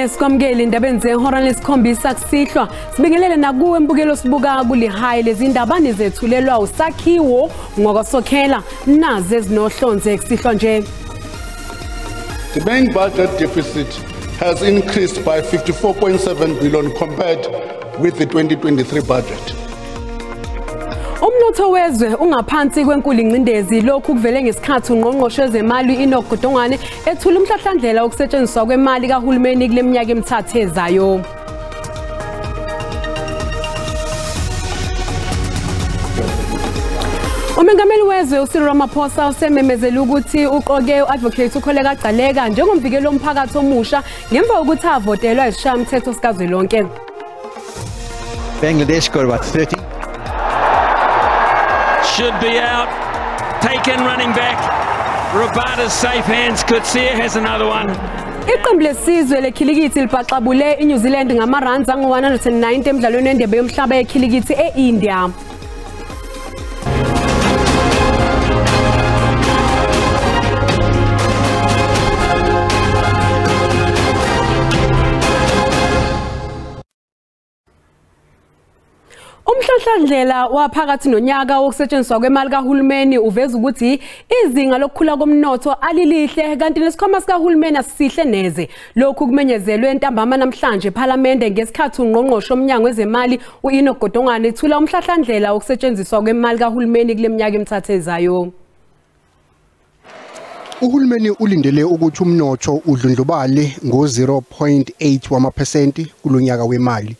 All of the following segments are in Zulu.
Sibingelele sikwamukele indabeni zehora lesikhombisa kusihlwa. Sibingelele nakuwe mbukelo sibuka kulihayi lezi ndaba nizethulelwa usakhiwo ngokwasokhela nazi ezinohlonze kusihlwa nje. The main budget deficit has increased by 54.7 billion compared with the 2023 budget. Umnotho wezwe ungaphansi kwenkulu ingcindezi lokhu kuvele ngesikhathi ungqongqoshe wezemali Enoch Godongwane ethula umhlahlandlela wokusetshenziswa kwemali kahulumeni kule minyaka emithathu ezayo. Umengameli wezwe uCyril Ramaphosa usememezele ukuthi uqoke uAdvocate uKholeka Gcaleka njengomvikeli womphakathi omusha ngemva kokuthi avotelwa isishayamthetho sikazwelonke. Bangladesh got about 30. Should be out. Taken running back. Rabada's safe hands. Coetzee has another one. Iqembu lesizwe lekhilikithi libhaxabule iNew Zealand ngama-runs angu-190 emdlalweni wendebe yomhlaba yekhilikithi e-India. Umhlahlandlela waphakathi nonyaka wokusetshenziswa kwemali kahulumeni uveza ukuthi izinga lokukhula komnotho alilihle kanti nesikhwama sikahulumeni asisihle neze. Lokhu kumenyezelwe entambama namhlanje ePhalamende ngesikhathi ungqongqoshe womnyango wezemali u-Enoch Godongwane ethula umhlahlandlela wokusetshenziswa kwemali kahulumeni kule minyaka emithathu ezayo. Uhulumeni ulindele ukuthi umnotho udlondlobale ngo-0.8% kulonyaka wemali.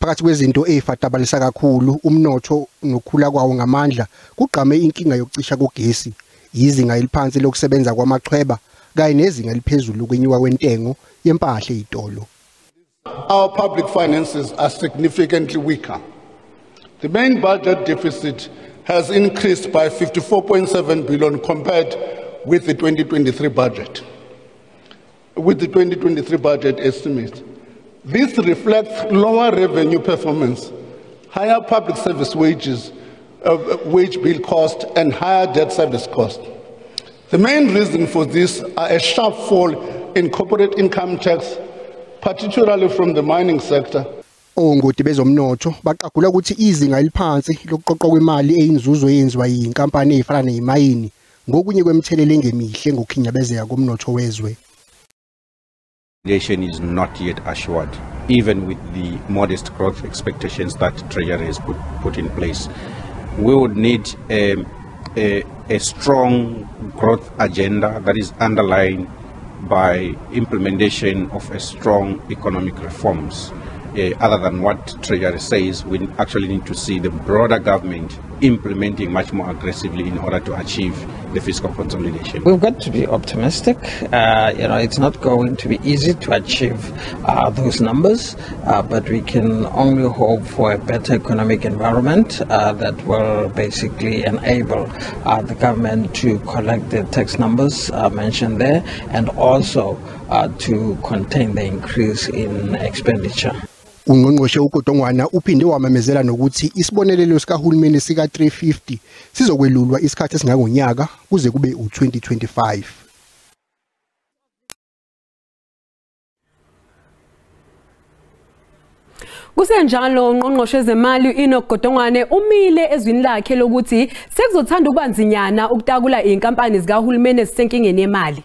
Phakathi kwezinto ezifadabalisa kakhulu umnotho nokukhula kwawo ngamandla kugqame inkinga yokucisha kogesi, izinga eliphansi lokusebenza kwamachweba kanye nezinga eliphezulu lokwenyuka kwentengo yempahla ezitolo. Our public finances are significantly weaker. The main budget deficit has increased by 54.7 billion compared with the 2023 budget. With the 2023 budget estimate. This reflects lower revenue performance, higher public service wages, wage bill cost, and higher debt service cost. The main reason for this are a sharp fall in corporate income tax, particularly from the mining sector. Ongoti bezomnotho baqagula ukuthi izinga eliphansi lokuqoqwa kwemali eyinzuzo eyenziwa yinkampani ezifana nezimayini ngokunye kwemithelela engemihle ngokukhinyabezeka komnotho wezwe. Nation is not yet assured, even with the modest growth expectations that Treasury has put in place. We would need a strong growth agenda that is underlined by implementation of a strong economic reforms. Other than what Treasury says, we actually need to see the broader government implementing much more aggressively in order to achieve the fiscal consolidation. We've got to be optimistic. It's not going to be easy to achieve those numbers, but we can only hope for a better economic environment that will basically enable the government to collect the tax numbers mentioned there and also to contain the increase in expenditure. Ungqongqoshe uGodongwana uphinde wamemezela nokuthi isibonelelo sikahulumeni sika 350 sizokwelulwa isikhathi esingangonyaka kuze kube u2025. Kusenjalo ungqongqoshe wezemali Enoch Godongwane umile ezwini lakhe lokuthi sekuzothanda ukubanzinyana ukutakula inkampani zikahulumeni ezisenkingeni yemali.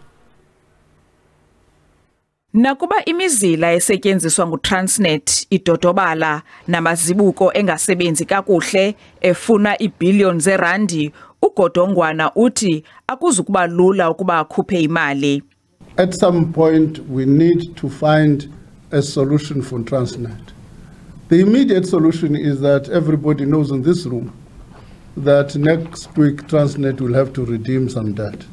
Nakuba imizila esetyenziswa nguTransnet idodobala namazibuko engasebenzi kakuhle efuna iibhiliyoni zerandi, uGodongwana uthi akuzukuba lula ukuba akhuphe imali. At some point we need to find a solution for Transnet. The immediate solution is that everybody knows in this room that next week Transnet will have to redeem some debt.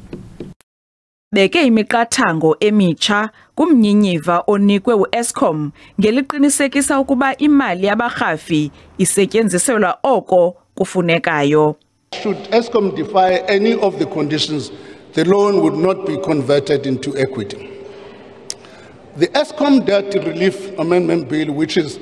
Beke imiqathango emitsha kumnyinyiva onikwe uEskom ngeliqinisekisa ukuba imali yabarhafi isetyenziselwa oko kufunekayo. Should Eskom defy any of the conditions, the loan would not be converted into equity. The Eskom Debt Relief Amendment Bill, which is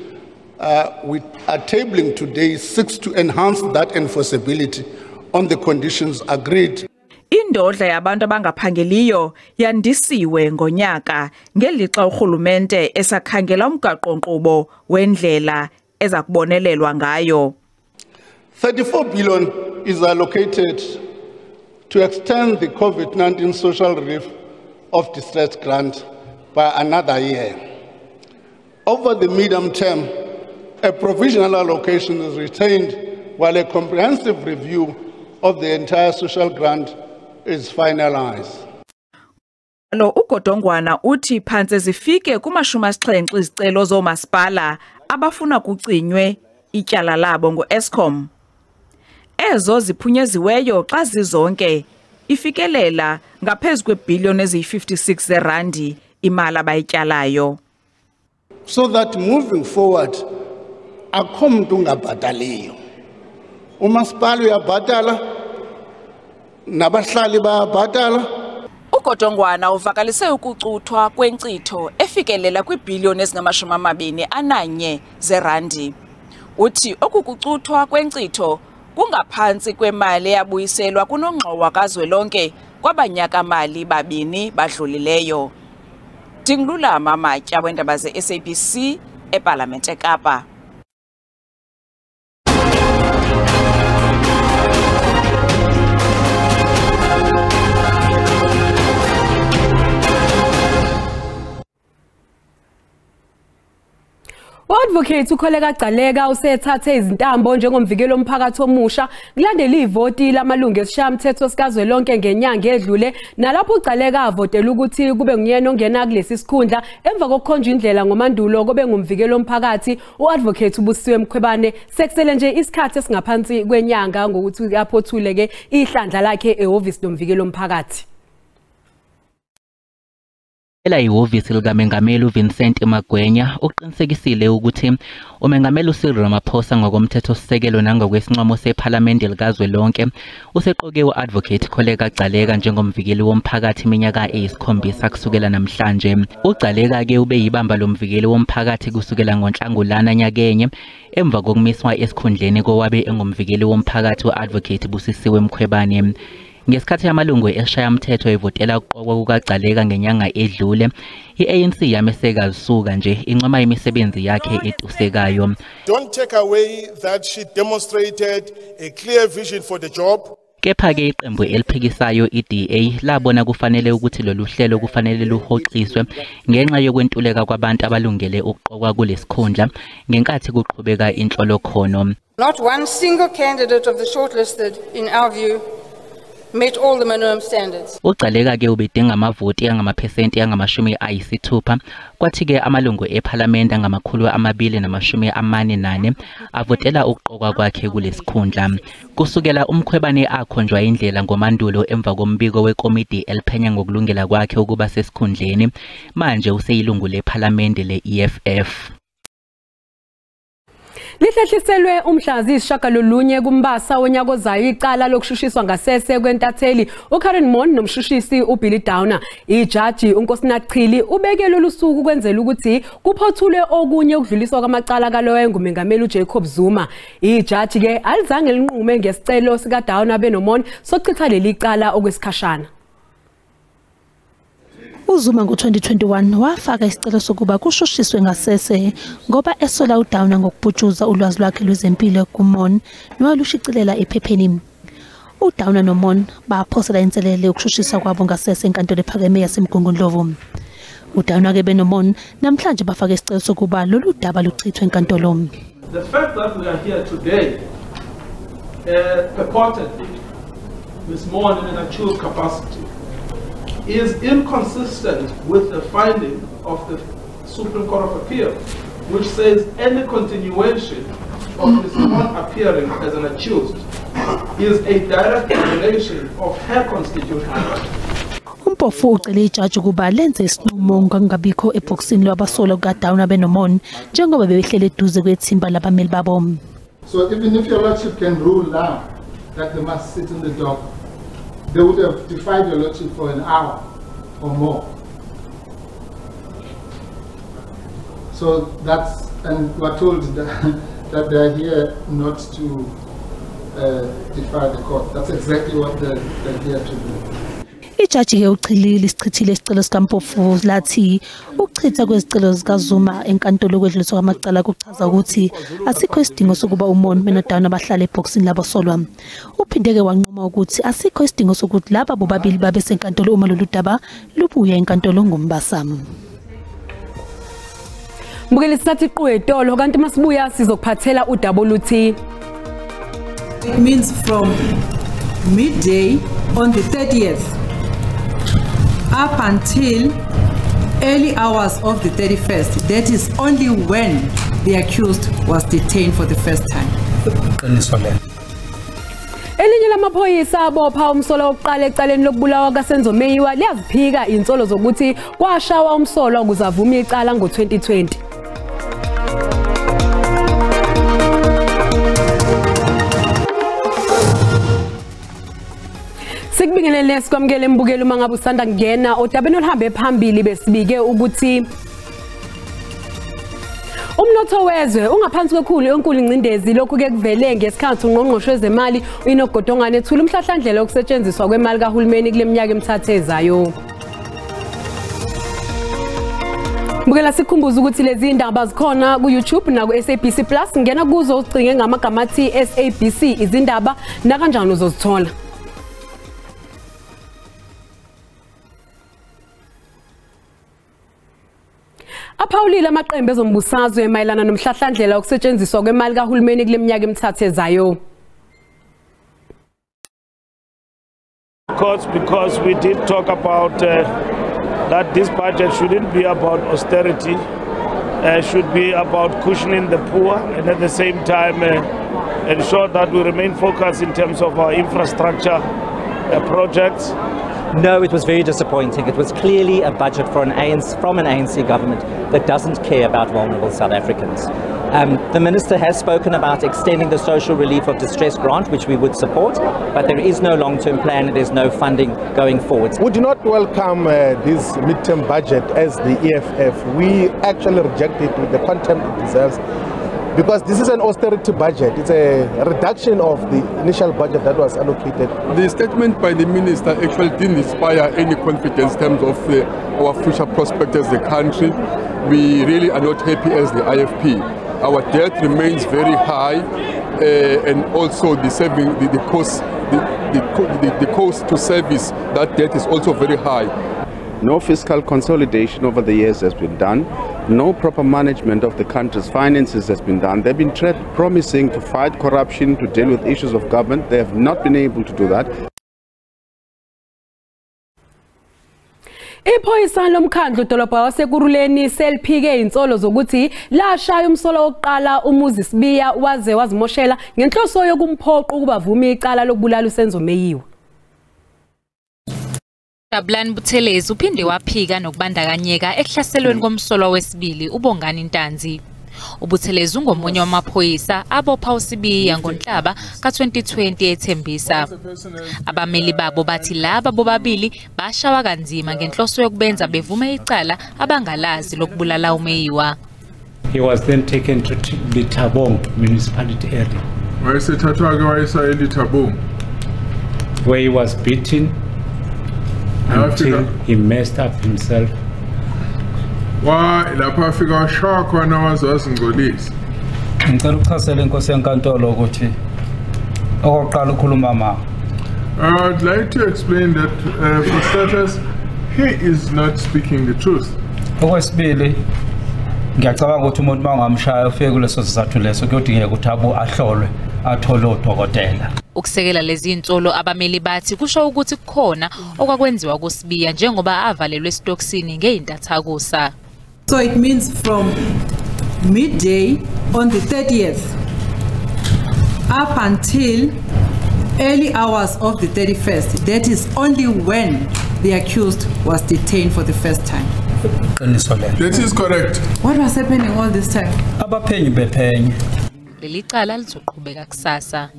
we are tabling today, seeks to enhance that enforceability on the conditions agreed. Indodla yabantu abangaphangeliyo yandisiwe ngonyaka ngelixa urhulumente esakhangela umgaqo-nkqubo wendlela eza kubonelelwa ngayo. 34 billion is allocated to extend the COVID-19 social relief of distress grant by another year. Over the medium term, a provisional allocation is retained while a comprehensive review of the entire social grant is finalized. Lo uGodongwana uthi phantse zifike kuma-70 izicelo zoomasipala abafuna kucinywe ityala labo ngu-Eskom. Ezo ziphunyeziweyo xa zizonke ifikelela ngaphezu kweebhiliyoni eziyi-56 zerandi imali abayityalayo. So that moving forward, akho mntu ungabhataliyo. Umasipala uyabhatala, nabahlali bayabhatala. UGodongwana uvakalise ukucuthwa kwenkcitho efikelela kwiibhiliyoni ezingama-21 zerandi. Uthi oku kucuthwa kwenkcitho kungaphantsi kwemali eyabuyiselwa kunongxowa kazwelonke kwabanyaka-mali babini badlulileyo. Ndingululama Matya weendaba ze-SABC ePalamente eKapa. U-Advocate uKholeka Gcaleka usethathe izintambo njengomvikeli womphakathi omusha kulandela ivoti lamalungu esishayamthetho sikazwelonke ngenyanga edlule, nalapho uGcaleka avotela ukuthi kube nguyena ongena kulesi sikhundla emva kokukhonjwa indlela ngomandulo kobe ngumvikeli womphakathi u-Advocate uBusisiwe Mkhwebane. Sekusele nje isikhathi esingaphansi kwenyanga ngokuthi aphothule-ke ihlandla lakhe ehhovisi lomvikeli womphakathi. Ela ihhovisi likaMengameli uVincent Magwenya uqinisekisile ukuthi uMengameli uCyril Ramaphosa ngokomthethosisekelo nangokwesincomo sePhalamende likazwelonke useqoke u-Advocate Kholeka Gcaleka njengomvikeli womphakathi iminyaka eyisikhombisa kusukela namhlanje. UGcaleka-ke ube yibamba lomvikeli womphakathi kusukela ngoNhlangulana nyakenye emva kokumiswa esikhundleni kowabe engumvikeli womphakathi u-Advocate Busisiwe Mkhwebane. Ngesikhathi amalungu esishayamthetho evotela ukuqokwa kukaGcaleka ngenyanga edlule, i-ANC yameseka zisuka nje incoma imisebenzi yakhe etusekayo. Don't take away that she demonstrated a clear vision for the job. Kepha-ke iqembu eliphikisayo i-DA labona kufanele ukuthi lolu hlelo kufanele luhoxiswe ngenxa yokwentuleka kwabantu abalungele ukuqokwa kulesikhundla ngenkathi kuqhubeka inhlolokhono. Not one single candidate of the shortlisted, in our view, met all the minimum standards. UGcaleka-ke ubedinga amavoti angamaphesenti angama-60, kwathi-ke amalungu ePhalamende angama-244 avotela ukuqokwa kwakhe kulesikhundla. Kusukela uMkhwebane akhonjwa indlela ngomandulo emva kombiko wekomidi eliphenya ngokulungela kwakhe ukuba sesikhundleni, manje useyilungu lePhalamende le-EFF. Lihlehliselwe umhla ziyisishiyagalolunye kuMbasa wonyaka ozayo icala lokushushiswa ngasese kwentatheli uKaren Moon nomshushisi uBilly Downer. Ijaji uNkosinathi Chili ubeke lolu suku kwenzela ukuthi kuphothulwe okunye ukudluliswa kwamacala kalowo engumengameli uJacob Zuma. Ijaji-ke alizange linqume ngesicelo sikaDowner benoMoon sokuchitha leli cala okwesikhashana. UZuma ngo-2021 wafaka isicelo sokuba kushushiswe ngasese ngoba esola uDowner ngokubhutshuza ulwazi lwakhe lwezempilo kuMoon nowalushicilela ephepheni. UDowner noMoon baphosela inselele yokushushiswa kwabo ngasese enkantolo ephakeme yaseMgungundlovu. UDowner-ke benoMoon namhlanje bafake isicelo sokuba lolu daba luchithwe enkantolo. The fact that we are here today, purportedly, Ms. Moon in an accused capacity, is inconsistent with the finding of the Supreme Court of Appeal, which says any continuation of Ms. Moon appearing as an accused is a direct violation of her constitutional right. UMpofu ucele ijaji ukuba lenze isinqumo ngokungabikho ebhokisini lwabasolwa kukaDowner benoMoon njengoba bebehlele eduze kwethimba labameli babo. So even if your lordship can rule now that they must sit in the dock, they would have defied your lordship for an hour or more. So that's, and we're told that they are here not to defy the court. That's exactly what they're here to do. Ijaji-ke uchilile isichithile isicelo sikaMpofu lathi ukuchitha kwezicelo zikaZuma enkantolo kwedluliswa kwamacala kuchaza ukuthi asikho isidingo sokuba uMoon benoDowner bahlale ebhokisini labasolwa. Uphinde-ke wanquma ukuthi asikho isidingo sokuthi laba bobabili babe senkantolo uma lolu daba lubuya enkantolo ngoMbasa. Mbukeli sithatha iqhubu etolo kanti masibuya sizokuphathela udaba oluthi It means from midday on the 30th up until early hours of the 31st. That is only when the accused was detained for the first time. Elinye lamaphoyisa abopha umsolwa wokuqala ecaleni lokubulawa kaSenzo Meyiwa liyaziphika insolo zokuthi kwashawa umsolwa ukuze avume icala ngo-2020. Sikubingelele sikwamukele mbukeli uma ngabe usanda kungena odabeni oluhambe phambili besibike ukuthi umnotho wezwe ungaphansi kwekhulu enkulu ingcindezi. Lokhu ke kuvele ngesikhathi ungqongqoshe wezemali uEnoch Godongwana ethula umhlahlandlela wokusetshenziswa kwemali kahulumeni kule minyaka emithathu ezayo. Mbukela sikhumbuza ukuthi lezi indaba zikhona ku YouTube na ku SABC Plus. Ngena kuzo ucinge ngamagama athi SABC izindaba na kanjani uzozithola. Aphawulile amaqembu ezombusazwe mayelana nomhlahlandlela wokusetshenziswa kwemali kahulumeni kule minyaka emithathu ezayo. Because we did talk about that this budget shouldn't be about austerity, should be about cushioning the poor and at the same time ensure that we remain focused in terms of our infrastructure projects. No, it was very disappointing. It was clearly a budget for an ANC, from an ANC government that doesn't care about vulnerable South Africans. The minister has spoken about extending the social relief of distress grant, which we would support, but there is no long-term plan, there's no funding going forward. We do not welcome this midterm budget as the EFF. We actually reject it with the contempt it deserves, because this is an austerity budget. It's a reduction of the initial budget that was allocated. The statement by the minister actually didn't inspire any confidence in terms of our future prospects as a country. We really are not happy as the IFP. Our debt remains very high, and also the saving, the cost, the cost to service that debt is also very high. No fiscal consolidation over the years has been done. No proper management of the country's finances has been done. They've been promising to fight corruption, to deal with issues of government. They have not been able to do that. Iphoyisa lomkhandlu dolobha waseKurhuleni seliphike insolo zokuthi lashaya umsolo wokuqala uMuzi Sibiya waze wazimoshela ngenhloso yokumphoqa ukuba avume icala lokubulala uSenzo Meyiwa. Jabulani Buthelezi uphinde waphika nokubandakanyeka ekuhlaselweni komsolwa wesibili uBongani Ntanzi. UButhelezi ungomunye wamaphoyisa abopha uSibiya ngoNhlaba ka-2020 eThembisa. Abameli babo bathi laba bobabili bashawa kanzima ngenhloso yokubenza bevume icala abangalazi lokubulala uMeyiwa. He was then taken to the Thabong municipality area. Where he was beaten until he messed up himself. Ngicela ukuchazela inkosi yenkantolo ukuthi okokuqala ukhuluma ma. I'd like to explain that for starters, he is not speaking the truth. Okwesibili, ngiyacabanga ukuthi umuntu mangamshaya ufike kuleso sizathu leso kuyodingeka ukuthi abo ahlolwe athole udokotela. Ukusekela lezi insolo abameli bathi kusho ukuthi kukhona okwakwenziwa kuSibiya njengoba avalelwe esitokisini ngeintathakusa. So it means from midday on the 30th up until early hours of the 31st. That is only when the accused was detained for the first time. That is correct. What was happening all this time? Abaphenyi bephenye. Leli cala lizoqhubeka kusasa.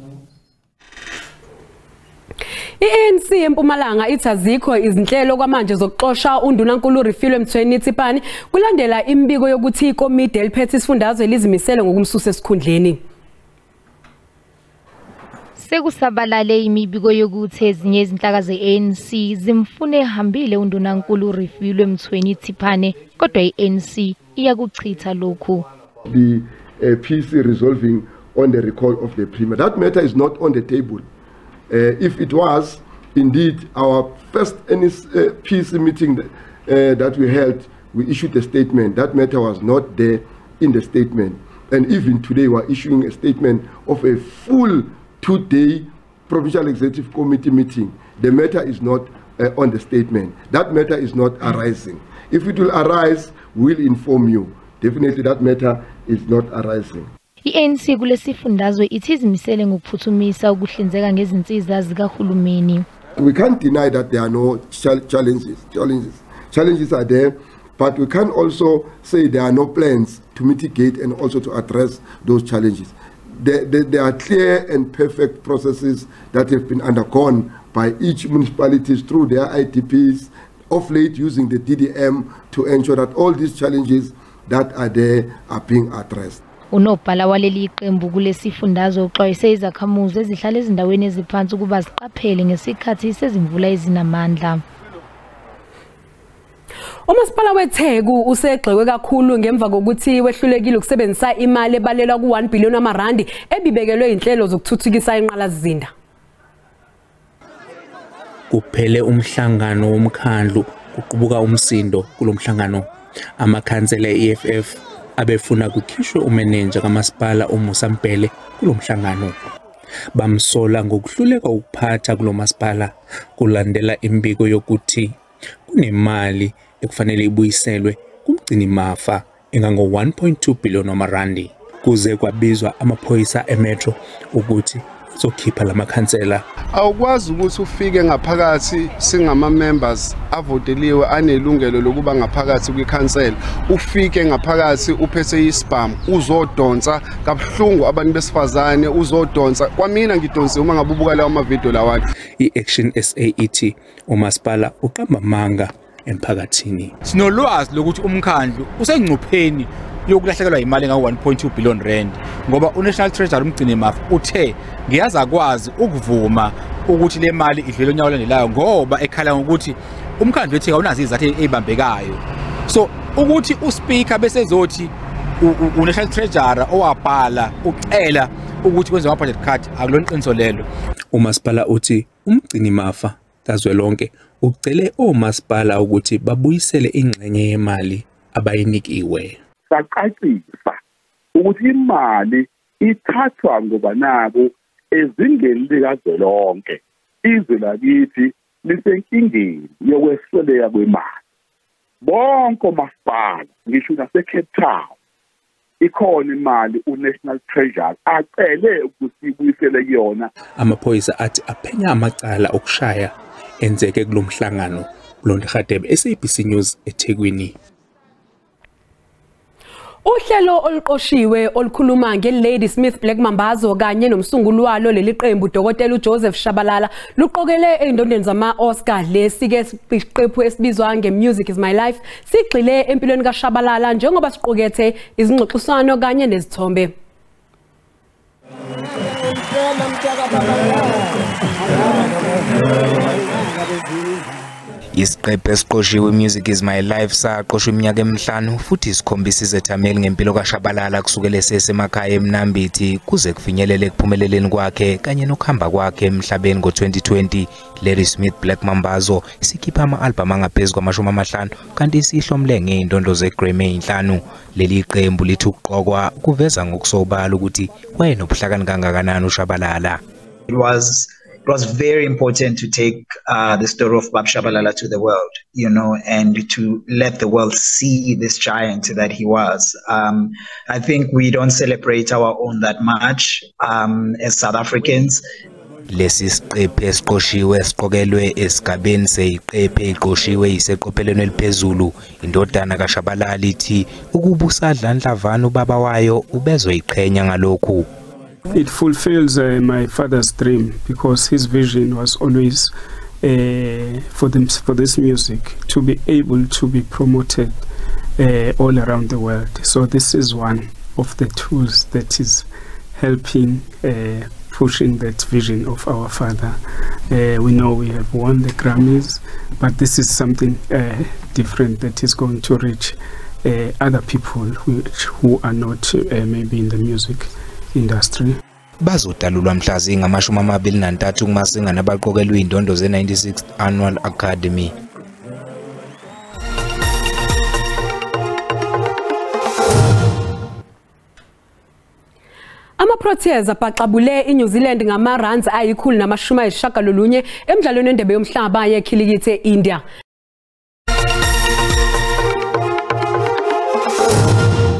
I-ANC eMpumalanga ithi azikho izinhlelo kwamanje zokuxosha uNdunankulu Refilwe Mtsweni-Tsipane kulandela imibiko yokuthi ikomidi eliphethe isifundazwe lizimisele ngokumsusa esikhundleni. Sekusabalale imibiko yokuthi ezinye izinhlaka ze-ANC zimfune ehambile uNdunankulu Refilwe Mtsweni Tsipane, kodwa i-ANC iyakuchitha lokhu. The PC resolving on the recall of the Premier. That matter is not on the table. If it was, indeed, our first PC meeting that we held, we issued a statement. That matter was not there in the statement. And even today, we are issuing a statement of a full two-day Provincial Executive Committee meeting. The matter is not on the statement. That matter is not arising. If it will arise, we'll inform you. Definitely that matter is not arising. I-ANC kulesifundazwe ithi izimisele ngokuphuthumisa ukuhlinzeka ngezinsiza zikahulumeni. We can't deny that there are no challenges. Challenges are there, but we can also say there are no plans to mitigate and also to address those challenges. There are clear and perfect processes that have been undergone by each municipality through their IDPs, of late using the DDM to ensure that all these challenges that are there are being addressed. Unobhala waleli qembu kulesifundazwe uxwayise izakhamuzi ezihlala ezindaweni eziphansi ukuba ziqaphele ngesikhathi sezimvula ezinamandla. Umasipala weTheku usegxekwe kakhulu ngemva kokuthi wehlulekile ukusebenzisa imali ebalelwa ku-1 billion amarandi ebibekelwe inhlelo zokuthuthukisa inqalasizinda. Kuphele umhlangano womkhandlu kuqubuka umsindo kulomhlangano. Amakhansela e-EFF abefuna kukhishwe umenenja kamasipala uMusa Mbhele kulomhlangano. Bamsola ngokuhluleka ukuphatha kulomasipala kulandela imbiko yokuthi kunemali ekufanele ibuyiselwe kumgcinimafa engango 1.2 billion amarandi. Kuze kwabizwa amaphoyisa eMetro ukuthi azokhipha lamakhansela. Awukwazi ukuthi ufike ngaphakathi singama members avoteliwe anelungelo lokuba ngaphakathi kwikhansela, ufike ngaphakathi uphethe isibhamu uzodonsa kabuhlungu abantu besifazane, uzodonsa kwamina ngidonse uma ngabe ubuka lawo mavideo lawana. I-Action SA ithi umasipala uqamba amanga emphakathini. Sinolwazi lokuthi umkhandlu usengcupheni yokulahlekelwa imali enga 1.2 billion rand ngoba uNational Treasury umgcinimafa uthe ngiyaza akwazi ukuvuma ukuthi le mali idlule unyaka olandelayo ngoba ekhala ngokuthi umkhandlu weTheku awunazo izizathu ezibambekayo. So ukuthi uspeaker bese ezothi uNational Treasurer owabhala ucela ukuthi kwenziwe ama budget cut akulona iqiniso lelo. Umasipala uthi umgcinimafa kazwelonke ucele omasipala ukuthi babuyisele ingxenye yemali abayinikiwe. Sacacisa ukuthi imali ithathwa ngoba nabo ezingeni likazwelonke izwe lakithi lisenkingeni yokwesweleka kwemali. Bonke omasipala ngisho nase-Cape Town ikhona imali uNational Treasury acele ukuthi ibuyisele kuyona. Amaphoyisa athi aphenya amacala okushaya enzeke kulomhlangano. Mlondi Radebe, SABC News, eThekwini. Uhlelo oluqoshiwe olukhuluma nge-Ladysmith Black Mambazo kanye nomsunguli walo leli qembu Dr. uJoseph Shabalala luqokele ey'ndondweni zama-Oscar. Lesi-ke isiqephu esibizwa nge-Music is My Life sigxile empilweni kaShabalala njengoba siqukethe izingxoxiswano kanye nezithombe. Isiqephu esiqoshiwe Music is My Life saqoshwa iminyaka emihlanu futhi sikhombisa izethameli ngempilo kaShabalala kusukela esesemakhaya eMnambithi kuze kufinyelele ekuphumeleleni kwakhe kanye nokuhamba kwakhe emhlabeni ngo-2020. Ladysmith Black Mambazo sikhipha ama-albhamu angaphezu kwama-50 kanti sihlomle ngey'ndondo ze-Grammy ey'nhlanu. Leli qembu lithi ukuqokwa kuveza ngokusobala ukuthi wayenobuhlakani kangakanani uShabalala. It was very important to take the story of Bab Shabalala to the world, you know, and to let the world see this giant that he was. I think we don't celebrate our own that much as South Africans. Lesi siqephu esiqoshiwe siqokelwe esigabeni seyiqephu eziqoshiwe iseqophelweni eliphezulu. Indodana kaShabalala ithi ukuba usadla nhlavana ubaba wayo ubezoyiqhenya ngalokhu. It fulfills my father's dream, because his vision was always for this music to be able to be promoted all around the world. So this is one of the tools that is helping pushing that vision of our father. We know we have won the Grammys, but this is something different that is going to reach other people who are not maybe in the music industry. Bazodalulwa mhla zingama-23 kuMasingana abaqokelwe indondo ze-96th Annual Academy. Ama-Proteas abhaxabule iNew Zealand ngama-runs ayi-199 emdlalweni wendebe yomhlaba yekhilikithi e-India.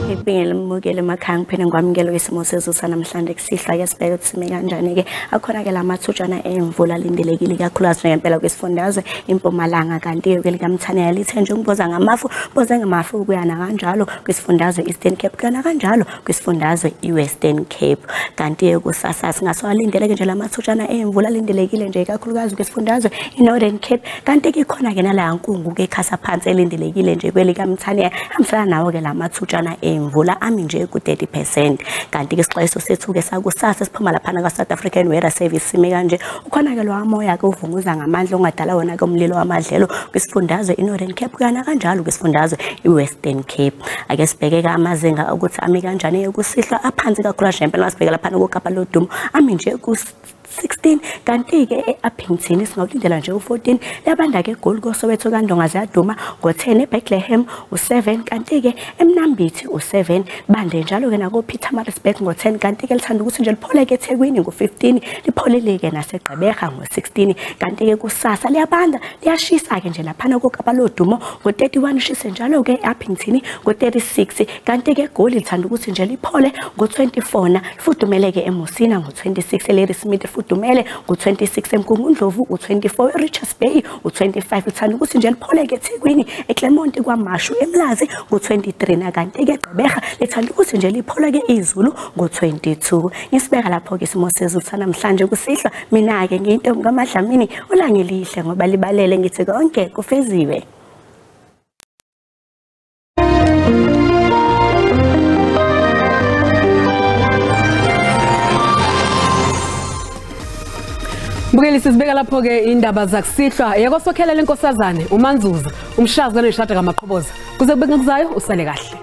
Ngibingelemukele emakhaya ngiphinde ngikwamukele kwisimo sezulu sanamhlanje kusihlwa ke sibheke ukuthi sime kanjani ke akhona ke lamathutshana emvula alindelekile kakhulukazi ngempela kwisifundazwe iMpumalanga kanti ke likaMthaniya lithe nje ukuboza ngamafu boze ngamafu kuyana kanjalo kwisifundazwe Eastern Cape kuyana kanjalo kwisifundazwe iWestern Cape kanti kusasa singasawalindeleke nje lamathutshana emvula alindelekile nje kakhulukazi kwisifundazwe iNorthern Cape kanti ke khona ke nala nkungu ke ekhasa phansi elindelekile nje kwelikaMthaniya hambisana nawo ke lamathutshana emvula ami nje ku 30% kanti ke isixwayiso sethu ke sakusasa siphuma laphana ka South African Weather Service sime kanje ukhona ke lo moya ke uvunguza ngamandla ongadala wona ke umlilo wamadlelo kwisifundazwe iNorthern Cape kuyana kanjalo kwisifundazwe iWestern Cape. Ake sibheke ke amazinga ukuthi ami kanjani ukusihlwa aphansi kakhulu nje impela masibheke laphana kuKapa lodumo ami nje ku 16 kanti ke eAppington singawulindela nje u14 labanda ke eGoli koSoweto kaNdonga ziyaduma ngo10 eBethlehem u7 kanti ke eMnambithi u7 bande njalo ke nako Pietermaritzburg ngo10 kanti ke lithanda ukuthi nje lipholeke eThekwini ngo15 lipholeleke naseGqeberha ngo16 kanti ke kusasa liyabanda liyashisa ke nje laphana koKapa lodumo ngo31 ushise njalo ke eAppington ngo36 kanti ke eGoli lithanda ukuthi nje liphole ngo24 na lifudumeleke eMusina ngo26 eLadysmith dumele ngo26 eMgungundlovu u24 eRichards Bay u25 uthanda ukuthi nje lipholeke eThekwini eClermont kwaMashu eMlazi ngo23 na kanti ke eGqeberha lithanda ukuthi nje lipholeke izulu ngo22. Ngisibeka lapho ke isimo sezulu sanamhlanje kusihlwa mina ke ngiyintombi kaMadlamini ulangelihle ngoba libalele ngithi konke kufeziwe. Mbukeli sizibeka lapho ke indaba zakusihlwa yakosokhela lenkosazane uManzuza umshazi kaneshada kaMaqhoboza kuze kube ngikuzayo usale kahle.